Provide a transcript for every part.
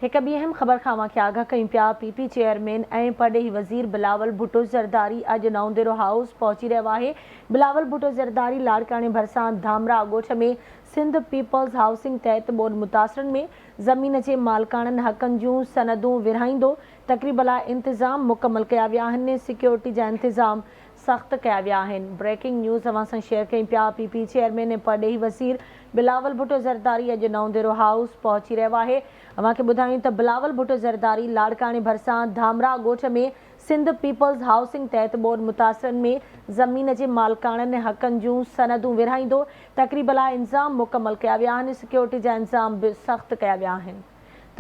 هڪ ٻي اهم خبر کان اوهان کي آگاهه ڪيون پيا، پي پي چيئرمين ۽ پرڏيهي وزير بلاول ڀٽو زرداري اڄ نئون ديرو هائوس پهچي رهيو آهي. بلاول ڀٽو زرداري لاڙڪاڻي ڀرسان ڌامراهه ڳوٺ ۾ سنڌ پيپلز هائوسنگ تحت ٻوڏ متاثرن ۾ زمين جي مالڪاڻن حقن جون سندون ورهائيندو، تقريب لاء انتظام مڪمل ڪيا ويا آهن، سيڪيورٽي جا انتظام سخت ڪيا ويا آهن. بريڪنگ نيوز اوهان سان شيئر ڪيون پيا پي پي چيئرمين ۽ پرڏيهي وزير بلاول ڀٽو زرداري اڄ نئون ديرو هائوس پهچي رهيو آهي. اوهان کي ٻڌايون ته بلاول ڀٽو زرداري لاڙڪاڻي ڀرسان ڌامراهه ڳوٺ ۾ سنڌ پيپلز هائوسنگ تحت ٻوڏ متاثرن ۾ زمين جي مالڪاڻن حقن جون سندون ورهائيندو. تقريب لاء انظام مڪمل ڪيا ويا آهن سيڪيورٽي جا انظام به سخت ڪيا ويا آهن.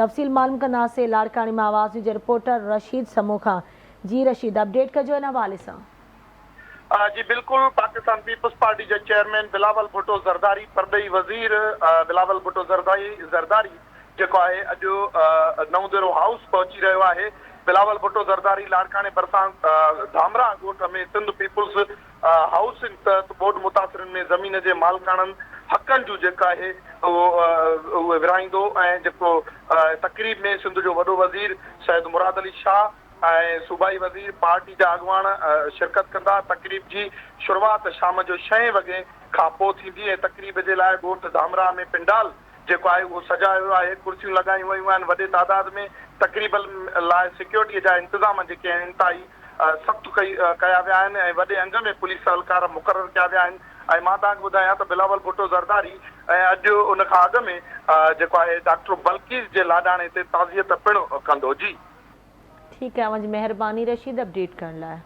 تفصيل معلوم ڪنداسين لاڙڪاڻي مان آواز نيوز جي رپورٽر رشيد سمون کان. جي رشيد اپڊيٽ ڪجو ان حوالي سان. جي بلڪل پاڪستان پيپلز پارٽي جي چيئرمين بلاول ڀٽو زرداري پرڏيهي وزير بلاول ڀٽو زرداري جيڪو آهي اڄ نئون ديرو هائوس پهچي رهيو آهي بلاول ڀٽو زرداري لاڙڪاڻي ڀرسان ڌامراهه ڳوٺ ۾ سنڌ پيپلز هائوسنگ تحت ٻوڏ متاثرن ۾ زمين جي مالڪاڻن حقن جون جيڪا آهي اهو اهي ورهائيندو ۽ جيڪو تقريب ۾ سنڌ جو وڏو وزير سيد مراد علي شاهه ۽ صوبائي وزير، پارٽي جا اڳواڻ شرڪت ڪندا. تقريب جي شروعات شام جو ڇهين وڳي کان پوء ٿيندي ۽ تقريب جي لاء ڳوٺ ڌامراهه ۾ پنڊال جيڪو آهي اهو سجايو ويو آهي، ڪرسيون لڳايون ويون آهن، وڏي تعداد ۾ تقريب لاء سيڪيورٽي جا انتظام جيڪي آهن انتهائي سخت ڪيا ويا آهن ۽ وڏي انگ ۾ پوليس اهلڪار مقرر ڪيا ويا آهن ۽ مان توهان کي ٻڌايان ته بلاول ڀٽو زرداري ۽ اڄ ان کان اڳ ۾ جيڪو آهي ڊاڪٽر بلقيس جي لاڏاڻي تي تعزيت پڻ ڪندو. جي. ٺيڪ آهي اوهان جي مهرباني رشيد اپڊيٽ ڪرڻ لاء.